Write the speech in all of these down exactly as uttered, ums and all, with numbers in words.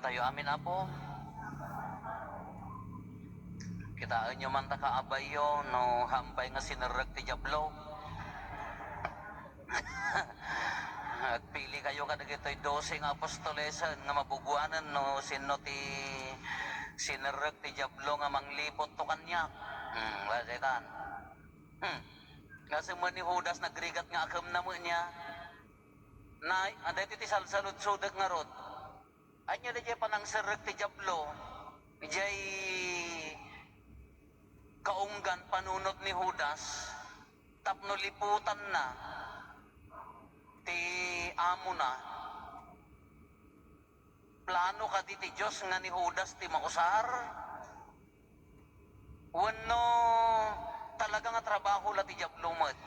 Tayo amin, Apo. Kitaenyo man ta kaabayyo no haanpay nga sinerrek ti Diablo. Agpili kayo kadagitoy dose nga apostolesen nga mabuguanen no sinno ti sinerrek ti Diablo nga mangliput to kaniak. Hmm, wa daytan. Hmm. Nga summo ni Judas nagrigat nga akemna met niya. Nay, adda iti ti salsaludsodek ngarud. Ania daydiay panangserrek ti Diablo, idiay kaunggan panunot ni Judas tapno liputanna ti amona? Plano kadi ti Dios nga ni Judas ti mausar? Wenno talaga nga trabaho la ti Diablo met?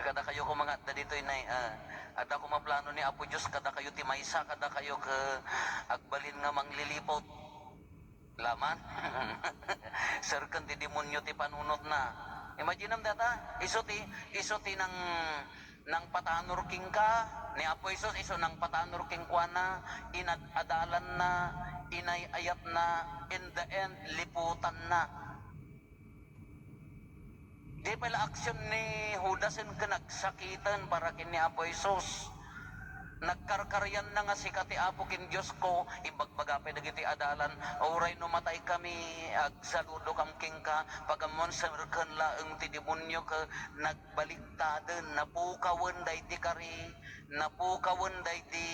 Kadakayo koma nga adda ditoy, Nay, ah, adda koma plano ni Apo Dios kadakayo ti maysa, kadakayo ket agbalin nga mangliliput. Laman. Serken ti demonio ti panunotna. Imaginem dayta, isu ti, isu ti nang, nangpatanor kenka, ni Apo Jesus, isu nangpatanor kenkuana, inad-adalanna, inay-ayatna, in the end, liputanna. Di pay la aksyon ni Judas ken nagsakiten para ken ni Apo Jesus. Nagkarkarianna nga sika ti Apo ken Diosko, ibagbaga pay dagiti adalan, uray no matay kami, agsaludokam kenka, pagammon serken laeng ti demonio ket nagbaliktaden, napukawen daydi kari, napukawen daydi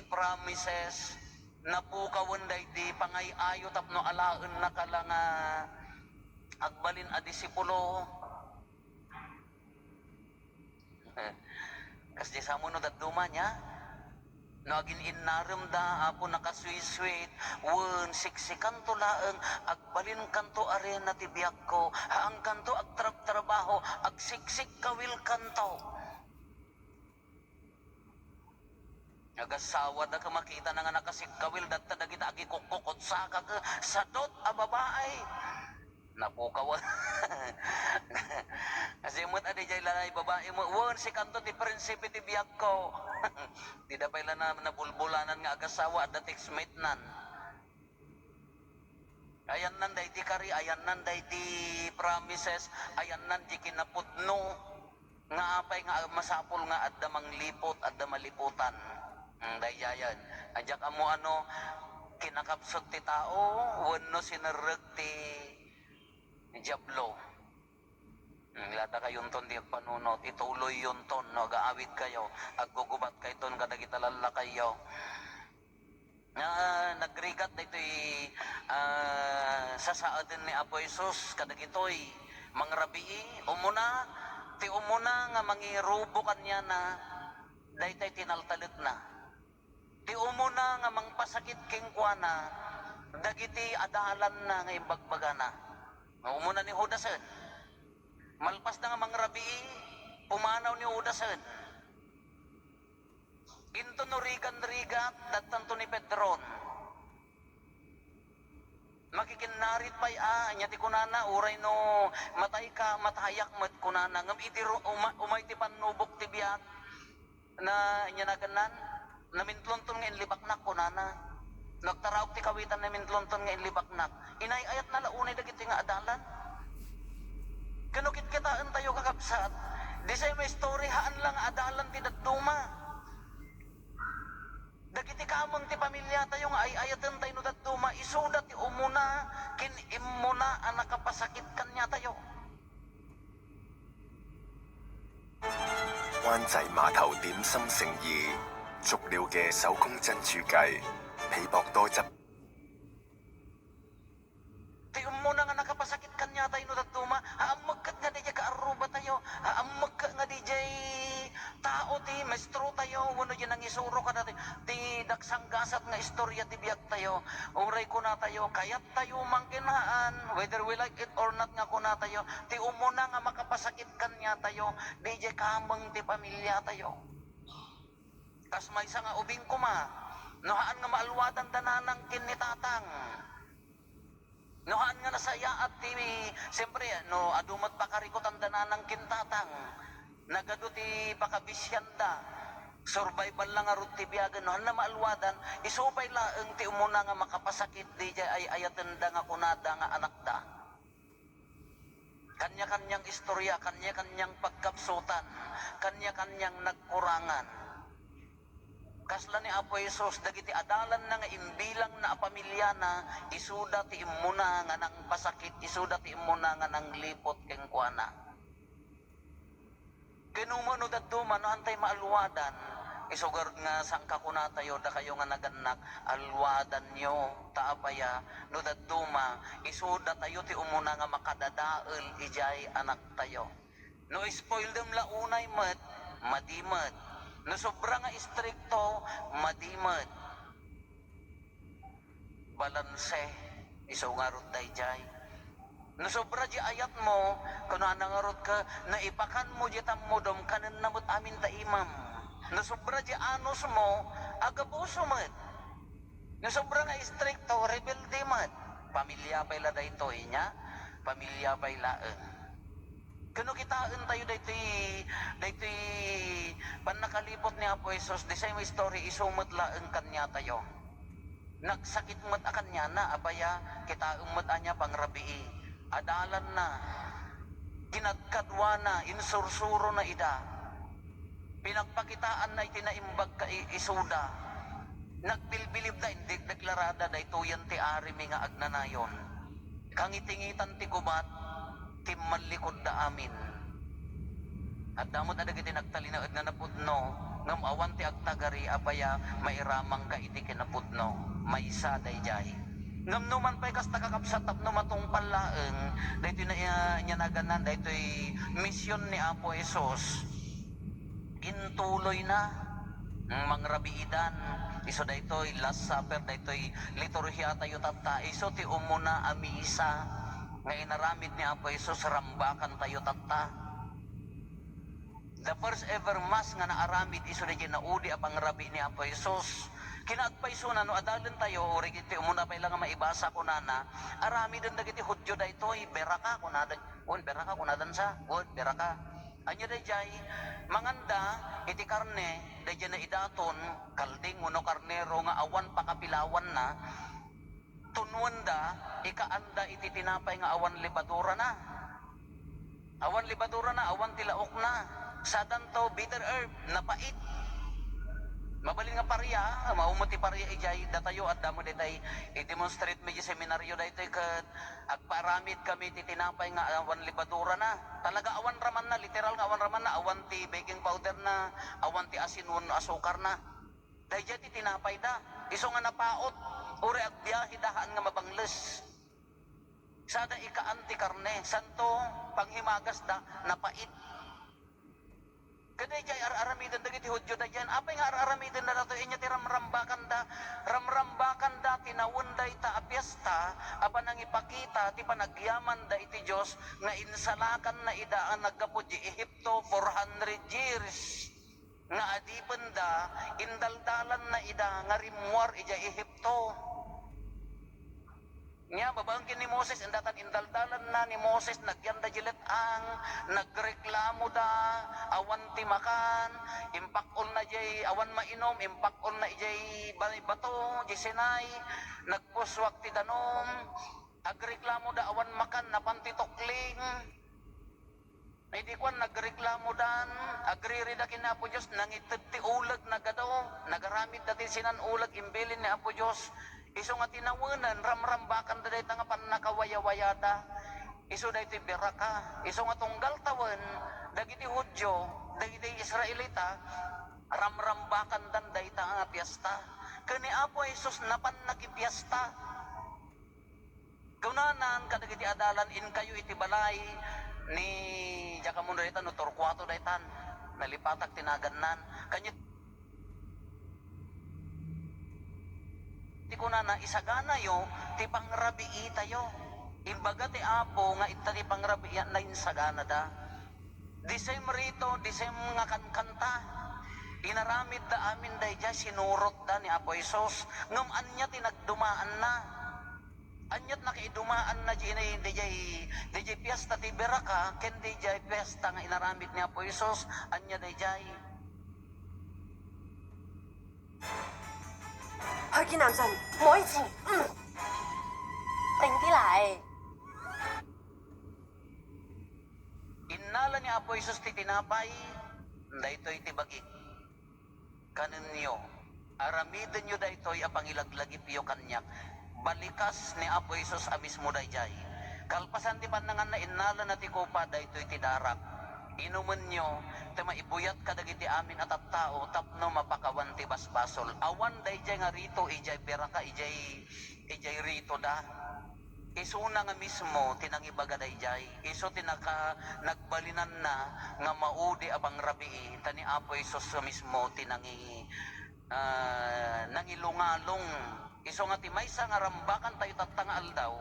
promises, napukawen daydi pangay-ayo tapno alaennaka la nga agbalin a disipulo. Kasdi samo no dadduma nia? No agin-innaremda, Apo, nakasweet-sweet, wen siksikanto laeng, agbalinkanto a reyna ti biagko, haankanto agtrabtrabaho, agsiksikkawilkanto. Agasawa da ket makitana nga nakasikkawil, datta dagita agikukkukutsak ket sadut a babai. Napukaw. Kasi met adi jay lalaki babai mo, wen sikanto ti prinsipe ti biagko. Di da pay la na, nabulbulanan nga agasawa, adda textmate nan. Ayannan daydi kari, ayannan daydi promises, ayannan di kinapudno. Nga apay nga masapul nga adda mangliput, adda maliputan. Hmm, daydiayen. Diak ammo ano, kinakapsut ti tao, wenno sinerrek ti Diablo. Hmm, latagayonton ti agpanunot, ituloyyonton no agaawidkayo, aggugubatkayton kadagita lallakayyo. Ah, nagrigat daytoy, ah, sasaeden ni Apo Jesus kadagitoy mangrabii. Umuna, ti umuna nga mangirubo kaniana, daytay ti naltalekna. Ti umuna nga mangpasakit kenkuana, dagiti adalanna nga imbagbagana. Umuna ni Judasen. Malpasda nga mangrabii, pumanaw ni Judasen. Inton no rigan-rigat, dattanto ni Pedron. Makikinnarit pay a, ania ti kunana, uray no matayka, matayak met kunana. Ngem idi ru-, uma-, umay ti pannubok ti biag, na, ania nagannan? Namintlonton nga inlibaknak, kunana. No agtaraok ti kawitan, namintlonton nga inlibaknak. Inay-ayatna la unay dagiti nga adalan. Ken no kitkitaentayo, kakabsat, di say maistori, haan la nga adalan ti dadduma. Dagiti kameng ti pamiliatayo nga ay-ayatentayo no dadduma, isuda ti umuna ken immuna a nakapasakit kaniatayo. Ti ummona nga nakapasakit kaniatayo no dadduma, aammek ket nga dijay kaarrubatayo, aammek ket nga dijay tao ti maestrotayo wenno dijay nangisuro kadatayo ti daksanggasat nga istorya ti biagtayo. Uray kunatayo, kayattayo man ken haan, whether we like it or not nga kunatayo, ti ummona nga makapasakit kaniatayo, dijay kameng ti pamiliatayo. Kas maysa nga ubing koma, no haan nga maalwadan da nanang ken ni tatang. No haan nga nasayaat ti, siyempre, no adu met pakarikutan da nanang ken tatang, nagadu ti pakabisianda. Survival la ngarud ti biagen. No, hanna maalwadan, isu pay laeng ti umuna nga makapasakit diay ay-ayatenda nga kunada nga anakda. Kanya-kanyang istorya, kanya-kanyang pagkapsutan, kanya-kanyang nagkurangan. Kasla ni Apo Jesus, dagiti adalanna nga imbilangna a pamiliana, isuda ti immuna nga nangpasakit, isuda ti immuna nga nangliput kenkuana. Ken umano dadduma, no, hantay maalwadan, isu garud nga sangkakunatayo, dakayo nga nagannak, alwadanyo, ta apaya, no dadduma, isu datayo ti umuna nga makadadael idiay anaktayo. No spoil dem la unay met, madi met. No sobra nga istrikto, madi met. Balanse, isu ngarud daydiay. No sobra di ayatmo, kunana ngarud ka, no ipakanmo di tammudom, kanenna met amin ta imam. No sobra di anusmo, agabuso met. No sobra nga istrikto, rebelde met. Pamilia pay la daytoy, nia? Pamilia pay laeng. Ken no kitaentayo daytoy, daytoy pannakaliput ni Apo Jesus, the same story, isu met laeng kaniatayo. Nagsakit met a kaniana, apaya, kitaem met ania pangrabii. Adalanna, kinadkaduana, insursurona ida. Pinagpakitaanna iti naimbag ka i-, isuda. Nagbilbilibda, indikdeklarada, daytoyen ti arimi nga agnanayon. Kangitingitan ti gubat, timmallikudda amin. Adda met a dagiti nagtalinaed nga napudno, ngem awan ti agtagari, apaya, mairamangka iti kinapudno. Maysa daydiay. Ngem no man pay kasta, kakabsat, tapno matungpal laeng, daytoy na, inyanaganna, daytoy mision ni Apo Jesus. Intuloyna. Mangrabiidan, isu daytoy Last Supper, daytoy liturhiatayo tatta, isu ti umuna a misa nga inaramid ni Apo Jesus, rambakantayo tatta. The first ever Mass nga naaramid isu daydiay naudi a pangrabii ni Apo Jesus. Kinaagpaysona no adalentayo, uray iti umuna pay la nga maibasa, kunana, aramiden dagiti Judio daytoy, beraka, kunada, wen, beraka, kunadan sa, wen, beraka. Ania daydiay, manganda iti karne, daydiay naidaton, kalding wenno karnero nga awan pakapilawanna, tunwenda, ikaanda iti tinapay nga awan lebadurana. Awan lebadurana, awan ti laokna. Sadanto, bitter herb, napait. Mabalin nga paria, mao met ti paria idiay, datayo, adda met daytay, i-demonstrate mi di seminaryo daytoy ket agpaaramid kami ti tinapay nga awan lebadurana. Talaga awan ramanna, literal nga awan ramanna, awan ti baking powder na, awan ti asin wenno asukar na. Daydiay ti tinapay da. Isu nga napaot, uray agbiahe da haan nga mabangles. Sada ikaan ti karne, santo, panghimagas da, napait. Kadaydiay ar-aramiden dagiti Judio daydiay. Apay nga ar-aramiden da datoy? Inya ti ramrambakanda. Ramrambakanda ti nawen dayta a piesta a panangipakita ti panagyamanda iti Dios nga insalakanna ida a naggapu di Ehipto four hundred years nga adipenda, indaldalanna ida nga rimmuar idiay Ehipto. Nia, babaen ken ni Moses, indatan indaldalanna ni Moses, nagyanda di let-ang, nagreklamo da, awan ti makan, impakol na jay awan mainom, impakol na ijay ba-, bato, di Sinai, nagpusuak ti danum, agreklamo da awan makan, napan ti tukling. Idi kuan, nagreklamo dan, agririda ken Apo Dios, nangited ti uleg, nagadu, nagaramid da ti sinan uleg, imbilin ni Apo Dios. Isu nga tinawenen, ramrambakan da dayta nga pannakawayawayada. Isu daytoy beraka. Isu nga tunggal tawen, dagiti Judio, dagiti Israelita, ramrambakan dan dayta nga piesta. Ken ni Apo Jesus, napan nakipiesta. Kunanan kadagiti adalan, "Inkayo iti balay ni," diak ammo no daytan, no Torcuato daytan, nalipatak ti nagannan. Kaniak ti kunana, "Isaganayo ti pangrabiitayo." Imbaga ti Apo nga ita ti pangrabiianna, insaganada. The same rito, the same nga kankanta. Inaramidda amin daydiay, sinurotda ni Apo Jesus. Ngem ania ti nagdumaanna? Aniat nakaidumaanna di inay, daydiay, daydiay piesta ti Beraka, ken daydiay piesta nga inaramid ni Apo Jesus? Ania daydiay? Ginansan, moy, sing, mm. Teng ti lae. Innala ni Apo Jesus ti tinapay, "Daytoy ti bagik. Kanenyo, aramidenyo daytoy a pangilaglagipyo kaniak." Balikas ni Apo Jesus a mismo daydiay. Kalpasan ti pannanganna, innalana ti kopa, "Daytoy ti darak. Inumenyo, ta maibuyat kadagiti amin a tattao tapno mapakawan ti basbasol." Awan daydiay nga rito idiay piraka, idiay, idiay rito da. Isuna nga mismo ti nangibaga daydiay. Isu ti naka-, nagbalinanna nga maudi a pangrabii, ta ni Apo Jesus mismo ti nangi-, ah, nangilungalong. Isu nga ti maysa nga rambakan tayo tatta nga aldaw,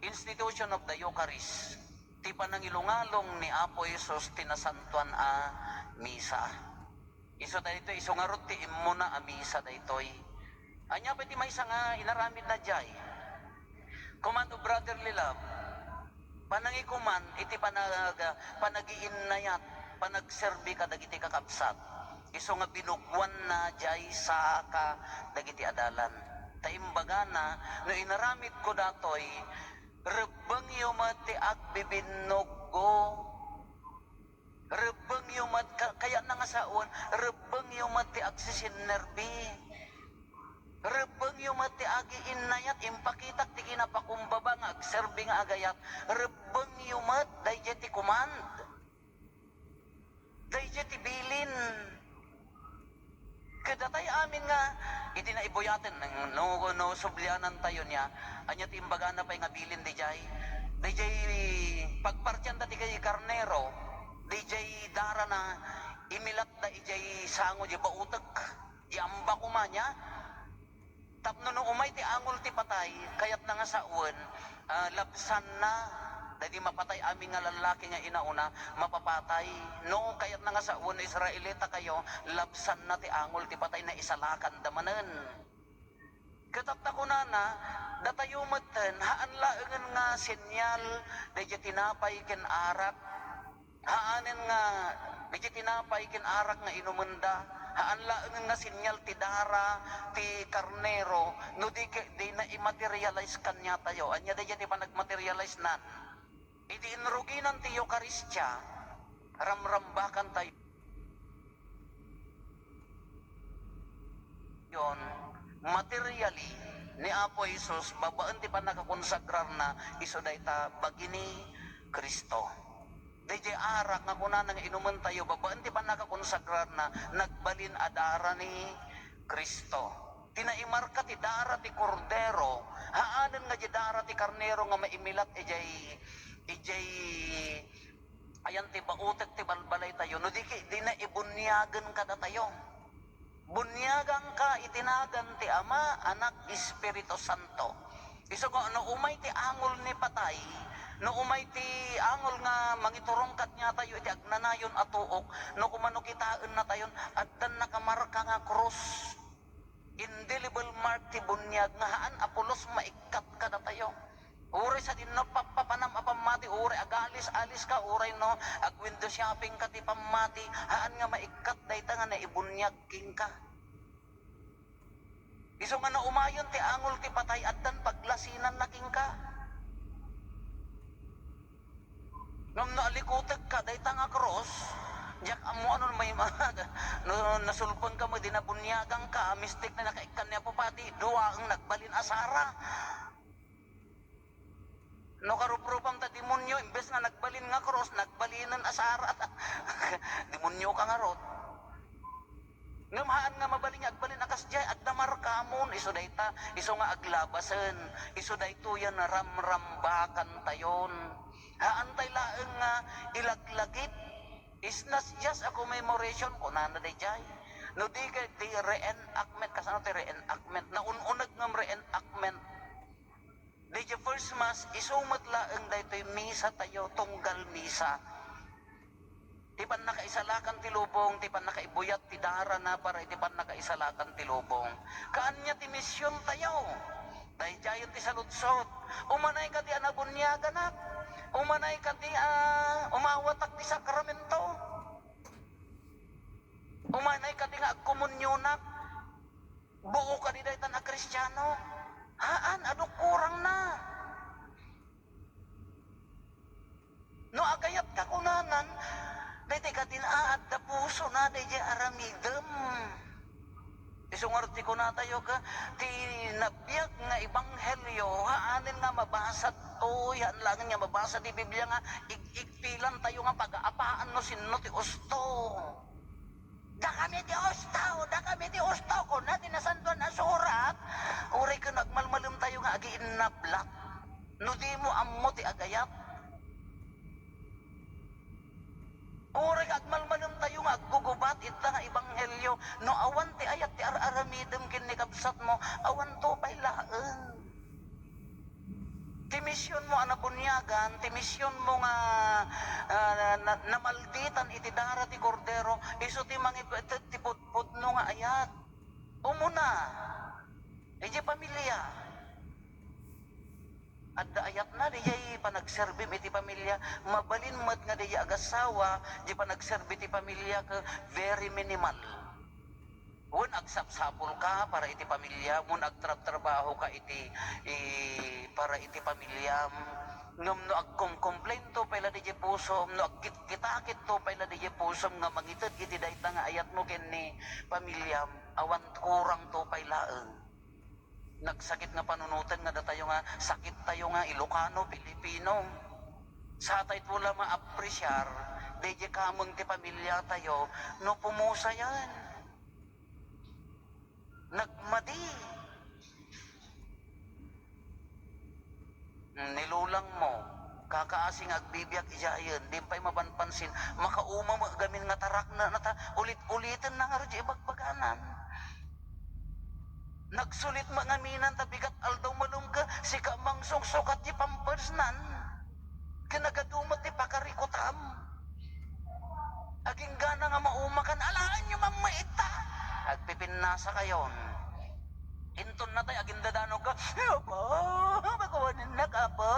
institution of the Eucharist, ti panangilungalong ni Apo Jesus ti nasantoan a misa. Isu daytoy, isu ngarud ti immuna a misa daytoy. Ania pay ti maysa nga inaramidna diay? Command of brotherly love. Panangikuman iti panag-, panagiinnayat, panagserbi kadagiti kakabsat. Isu nga binugoanna diay saka dagiti adalan. Ta imbagana, "No inaramidko datoy, rebbengyo met ti agbibinnogko." Rebbengyo met, ka-, kayatna nga sawen, rebbengyo met ti agsisinnerbi. Rebbengyo met ti agiinnayat, impakitak ti kinapakumbaba nga agserbi nga agayat. Rebbengyo met, daydiay ti command. Daydiay ti bilin. Kadatayo amin nga, iti naibuyaten, no, no sublianantayo nia, ania ti imbagana pay nga bilin daydiay? Daydiay pagpartianda ti karnero, daydiay darana, imilatda idiay sango, diay bautek, diay amba koma nia. Tapno no umay ti angol ti patay, kayatna nga sawen, ah, labsanna. Daydi mapatay amin nga lallaki nga inauna, mapapatay. No, kayatna nga sawen, Israelita kayo, labsanna ti angol ti patay, naisalakanda manen. Ket ta kunana, datayo metten, haan laengen nga senyal, daydiay tinapay ken arak. Haanen nga, daydiay tinapay ken arak nga inumenda, haan laengen nga senyal ti dara ti karnero, no di ke-, di na-i-materialize kaniatayo. Ania daydiay ti panagmaterialize nan? Idi inruginan ti Eukaristia, ramrambakantayo. Yon, materially, ni Apo Jesus, babaen ti pannakakonsagrarna, isu dayta bagi ni Cristo. Daydiay arak nga kunana nga inumentayo, babaen ti pannakakonsagrarna, nagbalin a dara ni Cristo. Ti naimarka ti dara ti Kordero, haanen nga diay dara ti karnero nga maimilat idiay, idiay ayan ti bautek ti balbalaytayo, no di ki-, di na ibuniagen kadatayo. Buniaganka iti nagan ti Ama, Anak, Espiritu Santo. Isu nga, no umay ti angol ni patay, no umay ti angol nga mangiturong kaniatayo iti agnanayon a tuok, no kumano kitaennatayon, addan nakamarka nga krus. Indelible mark ti buniag nga haan a pulos maikkat kadatayo. Uray sadino pappapanam a pammati, uray agalis-alis ka, uray no ag-window shopping ka ti pammati, haan nga maikkat dayta nga naibuniag kenka. Isu nga naumayon ti angol ti patay, addan paglasinanna kenka. Ngem no alikutek ka, dayta nga krus, diak ammo ano may ma-, no nasulpeng ka mo, di nabuniagan ka, mistik na nakaikkan ni Apo Pati, duaeng nagbalin a sara. No karuprupam ta demonyo, imbes nga nagbalin nga krus, nagbalinen a sara. Demonyo ka ngarud. Ngem haan nga mabalin nga agbalin a kasdiay, adda markamon, isu dayta, isu nga aglabasen, isu daytoy a ramrambakantayon. Haantay laeng nga ilaglagip. It's not just a commemoration, kunana daydiay. No di kay di reenactment, kasano ti reenactment? Naun-uneg ngem reenactment. Daydiay first mass, isu met laeng daytoy misa tayo, tunggal misa. Ti pannakaisalakan ti lubong, ti pannakaibuyat ti darana para iti pannakaisalakan ti lubong. Kaanya ti mision tayo. Daydiayen ti saludsod. Umanay kadi a nabuniaganak? Umanay kadi a umawatak ti sakramento? Umanay kadi nga agkomunionak? Buo kadi daytan a Kristiano, haan, adu kurangna. No agayat ka kunanan, daytoy kadin a adda pusona daydiay aramidem. Isu ngarud ti kunatayo ka, ti nabiag nga ebanghelio, haanen nga mabasa toy, haan laengen nga mabasa ti Biblia nga ig-igpilan tayo nga pagaapaan no sinno ti usto. Dakami ti usto, dakami ti usto, kuna ti Nasantoan a Surat. Uray ken agmalmalem tayo nga agiinnablat, no dimo ammo ti agayat. Uray agmalmalem tayo nga aggugubat ita nga ebanghelio, no awan ti ayat ti ar-aramidem ken ni kabsatmo, awan to pay laeng. Ti misionmo a nabuniagan, ti misionmo nga, ah, na-, namalditan iti dara ti Kordero, isu ti mangited ti pudpudno nga ayat. Umuna, idiay pamilia. Adda ayatna diay panagserbim iti pamilia. Mabalin met nga diay agassawa, diay panagserbi ti pamilia ket very minimal. Wen agsapsapulka para iti pamiliam, wen agtrabtrabahoka iti, i-, para iti pamiliam. Ngem no agkomkomplainto pay la diay pusom, no agkitkitakitto pay la diay pusom nga mangited iti dayta nga ayatmo ken ni pamiliam, awan kurangto pay laeng. Nagsakit nga panunoten nga datayo nga sakit tayo nga Ilocano, Pilipino. Satayto la maapresiar, daydiay kameng ti pamiliatayo, no pumusayan. Nagmadi. Ni lolangmo, kakaasi nga agbibiag idiayen, di pay mapanpansin, makauma met gamin nga tarakna, nata, ulit-uliten na ngarud diay ibagbaganan. Nagsulit met ngaminan ta bigat aldaw malem ket sika mangsungsukat diay pampersnan. Ken nagadu met ti pakarikutam. Aginggana nga maumakan, alaenyo mammaita. Agpipinnasakayon. Inton natay agindadanog ka, "Apo, pakawanennak, Apo."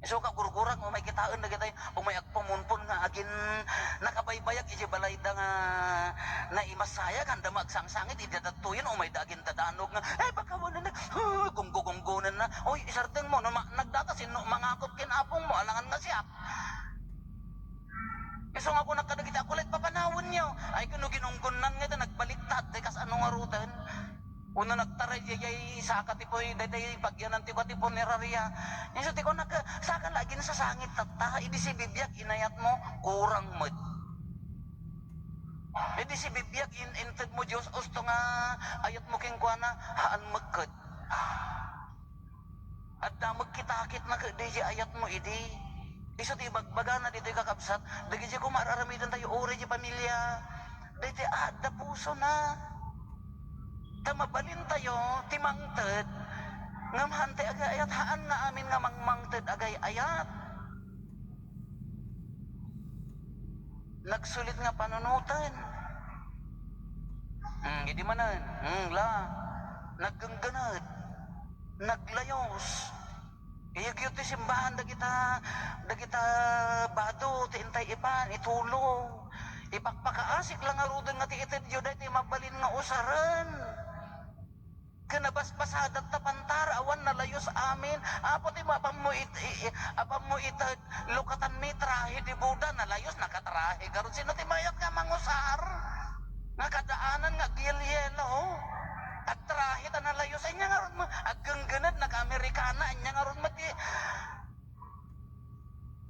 Isu ka gurgurang, umay kitaen dagitay, umay agpamunpon nga agin nakabaybayag iti balayda nga naimassayag, anda maagsangsangit iti dattoyen, umayda agin dadanog nga, "Ay, pakawanennak," gunggo-gunggonenna. Oy, isardengmo, no ma-, nagdata, sinno mangakop ken apongmo, alangan nga siak. Isu nga kunak kadagiti akulay, papanawenyo. Ay, ken no ginunggonnan nga ita, nagbaliktad, ti kasano ngaruden? Wenno nagtaray diay saka ti puy-, daydiay pagyanan ti kua ti punerarya. Isu ti kunak, saka la aginsasangit tatta, idi si bibiag inayatmo, kurang met. Idi si bibiag in-, intedmo Dios, usto nga ayatmo kenkuana, haan met ket. Adda met kitakitna ket daydiay ayatmo idi. Isu ti ibagbagana ditoy, kakabsat, dagiti koma ar-aramidentayo uray diay pamilia, daytoy adda pusona. Ta mabalintayo ti mangted, ngem haan ti agayayat, haan nga amin nga mangmangted agayayat. Nagsulit nga panunoten. Hmm, idi manen, hmm, la, naggenggened, naglayus. Iyagyo ti simbahan dagita, dagita bado ti intay ipan, itulo. Ipakpakaasik la ngaruden nga ti itedyo daytoy mabalin nga usaren. Ken nabasbasadat ta pantara, awan nalayus amin. Apo, ti mapammo it-, i-, i-, apammo ited, lukatanmi trahe di boda, nalayus, nakatrahe. Garud, sino ti mayat nga mangusar? Nga kadaanan nga agyelyelo. Agtrahe ta nalayus, anya ngarud mo, aggenggened, naka-Amerikana, anya ngarud mo ti,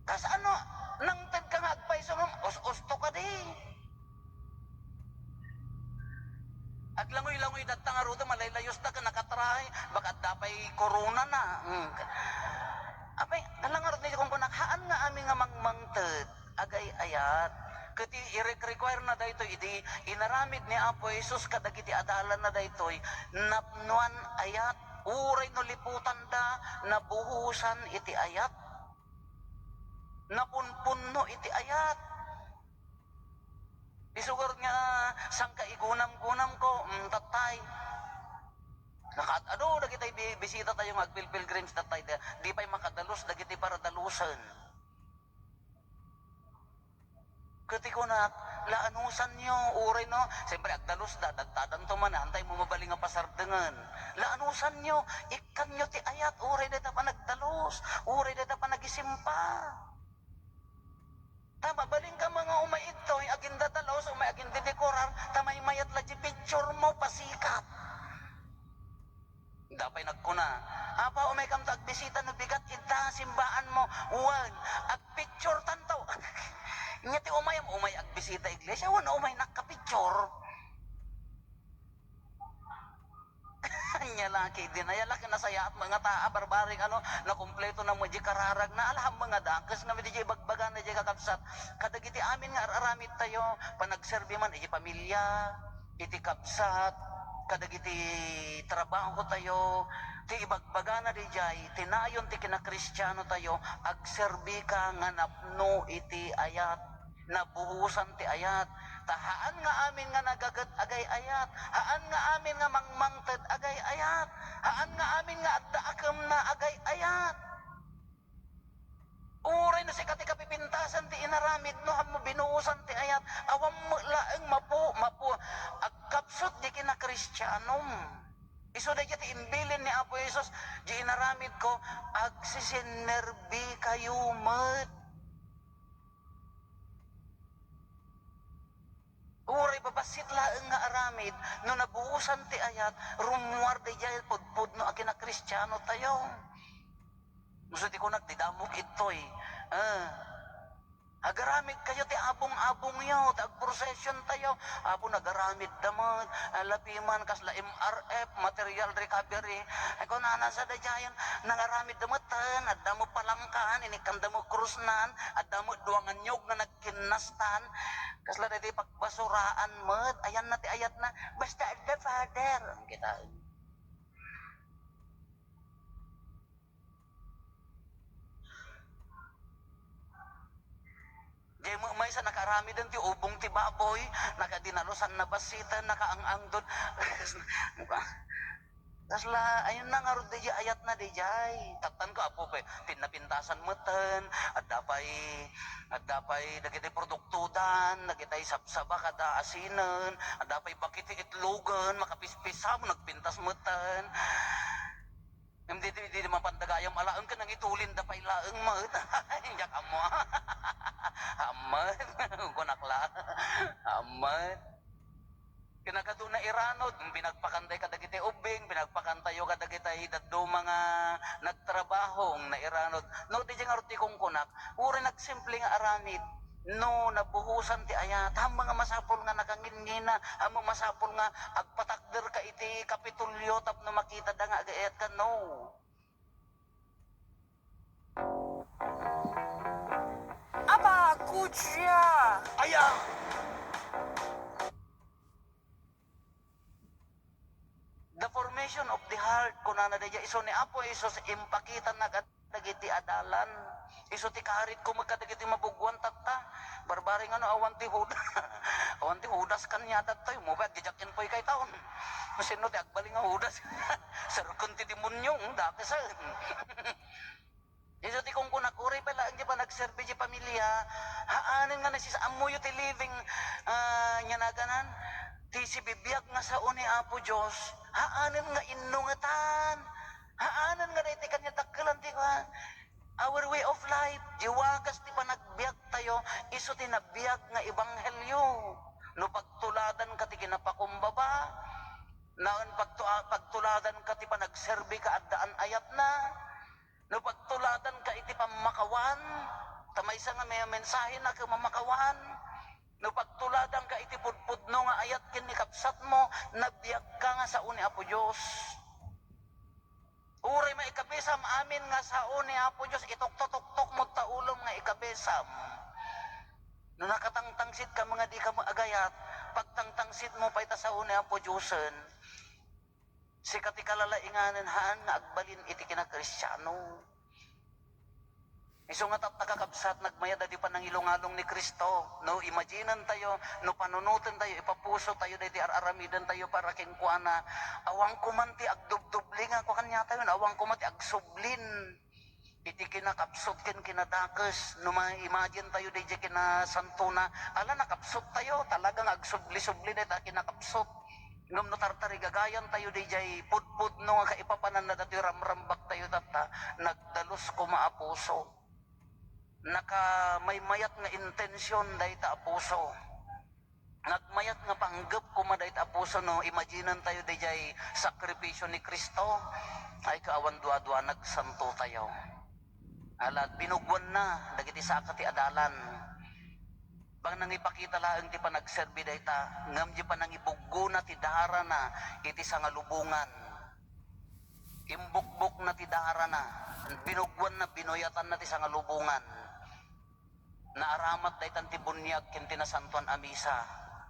kasano, nangted ka nga agpayso, us-usto ka di. Aglangoy-langoy datta ngaruden, malaylayusta ken nakatrahe, baka adda pay korona na. Mm. Apay, ala ngarud ni kunkunak, haan nga amin nga mangmangted, agay-ayat. Ket i-, i-require na daytoy idi inaramid ni Apo Jesus kadagiti adalanna daytoy, napnoan ayat. Uray no liputanda, nabuhosan iti ayat. Napunpunno iti ayat. Sugar nga sangka igunam-gunam ko, mm, tattay. Nakaad-ado dagiti bi-, bisita tayo nga agpilpilgrims tattay, di, di pay makadalus dagiti paradalusen. Ket ti kunak, laanusanyo, uray no, siyempre, agdalus da, dadtadanto man, antay mo mabalin nga pasardengen. Laanusanyo, ikkanyo ti ayat, uray dayta panagdalus, uray dayta panagisimpa. Ta mabalin ka nga umay igtoy, agindadalus, umay agindidekorar, ta maymayat la di picture mo, pasikat. Dapay nagkuna, "Apa, umay kamto agbisita no bigat ita simbaan mo?" Wen, agpicture tanto. Nya ti umayam, umay agbisita iglesia, wen umay nakapicture. Nya laki din, aya laki nasayaat nga taa, barbareng ano, nakumpleto na mo di kararag na, alham nga dakes nga di ibagbagana di kakabsat. Kadagiti amin nga ar-aramid tayo, panagserbi man iti pamilya, iti kabsat, kadagiti trabaho tayo, ti ibagbagana dijay, ti nayon ti kinakristiano tayo, agserbi ka nga napno iti ayat, nabuusan ti ayat. Ta haan nga amin nga nagaget agay-ayat, haan nga amin nga mangmangted agay-ayat, haan nga amin nga adda akemna agay-ayat. Uray no sika ti kapipintasan ti inaramid, no, hammo binuusan ti ayat, awan met laeng mapu-, mapu-, agkabsut di kinakristianom. Isu dayta ti imbilin ni Apo Jesus, di inaramid ko, agsisinnerbi kayo met. Uray babassit laeng nga aramid, no nabuusan ti ayat, rummuar daydiay pudpudno a kinakristiano tayo. Isu ti kunak ti damok ittoy. Ah. Agaramid kayo ti abong-abongyo, ti agprocession tayo. Apo, nagaramid da met, ah, lapiman, kasla M R F, material recovery. Ay, kunana sa daydiayen, nangaramid da met, ah, adda met palangkan, inikkanda met krusnan, adda met dua nga niyog nga nag-, kinnastan, kasla daytoy pagbasuraan met, ayanna ti ayatna, basta adda Father. Kita. Di met maysa nakaaramiden ti ubong ti baboy, nakadinalusan na basiten, nakaang-angdon. Kasla, ayun na ngarud daydiay ayatna daydiay. Tattan ko, Apo, pe, pinnapintasan meten, adda pay, adda pay dagiti produktodan, dagiti sapsaba kada asinen, adda pay baki ti itlogen, makapispisa mo, nagpintas meten. Ngem di, di, di, di mapandagayam alaen ken nangitulinda pay laeng met. Diak ammo. Ammet. Kunak la. Ammet. Kinakaduna iranod, pinagpakantayo kadagiti ubbing, pinagpakantayo kadagiti dadduma nga nagtrabaho, nga iranod. No, di ngarud ti kunkunak, uray nagsimple nga aramid, no nabuhosan ti ayat, ammom nga masapul nga nakanginngina, ammom masapul nga agpatakder ka iti Kapitolyo tapno makita da nga agayat ka, no. Apa, kuya! Aya! The formation of the heart, kunana daydiay, isu ni Apo Jesus, impakitana kadagiti adalan. Isu ti karitko met kadagiti mabugoan tatta. Barbareng ano, awan ti Judas. Awan ti Judas kaniada toy, mo ba, agdidiak inpoy kay taon. Sino ti agbalin nga Judas? Serken ti demonyo, hmm, dakesen. Isu ti kunkunak, uray pay laeng ti panagserbi ti pamilya, haanen nga nasis-, ammoyo ti living, ah, nia naganan, ti sibibiag nga sao ni Apo Dios, haanen nga innungetan, haanen nga daytoy kaniadakkelan ti kuan, our way of life, ti wagas ti panagbiag tayo, isu ti nabiag nga ebanghelio. No pagtuladan ka ti kinapakumbaba, naen pagtu-, pagtuladan ka ti panagserbi ka addaan ayatna, no pagtuladanka iti pammakawan, ta maysa nga me-, mensahena ket mammakawan, no pagtuladanka iti pudpudno nga ayat ken ni kabsatmo, nabiagka nga sao ni Apo Dios. Uray maikabisam amin nga sao ni Apo Dios, itoktotoktokmo ta ulom nga ikabisam. No nakatangtangsit ka nga di ka agayat, pagtangtangsit mo pay ta sao ni Apo Diosen. Sika ti kalalainganen haan nga agbalin iti kinakristiano. Isu nga tatta, kakabsat, nagmayat daydi panangilungalung ni Cristo. No imaginentayo, no panunotentayo, ipapusotayo daydi ar-aramidentayo para kenkuana, awan koma ti agdubdubli nga kua kaniatayo, awan koma ti agsublin iti kinakabsut ken kinadakes. No ma-imagine tayo daydi kinasantona, ala, nakabsut tayo, talaga nga agsubli-subli dayta kinakabsut. Ngem no tartarigagayan tayo daydiay pudpudno nga kaipapananna datoy ramrambak tayo tatta, nagdalus koma a puso. Nakamaymayat nga intension dayta a puso. Nagmayat nga panggep koma dayta a puso no imaginan tayo daydiay sakripisio ni Cristo. Ay, kaawan duadua, nagsanto tayo. Ala, binugwanna dagiti saka ti adalan. Bang nangipakita laeng ti panagserbi dayta, ngem di panangibuggona ti darana iti sangalubongan. Imbukbokna ti darana, binugwanna, binuyatanna ti sangalubongan. Naaramat daytan ti buniag ken ti nasantoan a misa.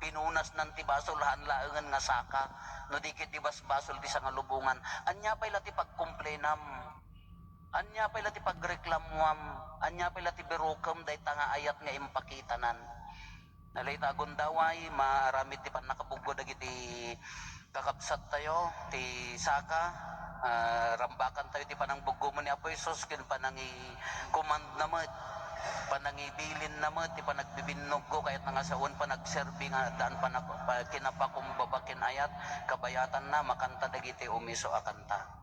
Pinunasnan ti basol, haan laengen nga saka, no di ket di basbasol ti sangalubongan. Ania pay la ti pagkumplenam? Ania pay la ti pagreklamuam? Ania pay la ti birukem dayta nga ayat nga impakitanan? Nalay ta agundaway, maaramid ti pannakabuggo dagiti kakabsat tayo, ti saka, ah, rambakan tayo ti panangbuggomo ni Apo Jesus, ken panangi-command na met, panangibilin na met, ti panagbibinnuggo, kayat na nga sawen panagserbi nga daan panak-, pa-, kinapakumbaba ken ayat, kabayatanna, makanta dagiti umiso a kanta.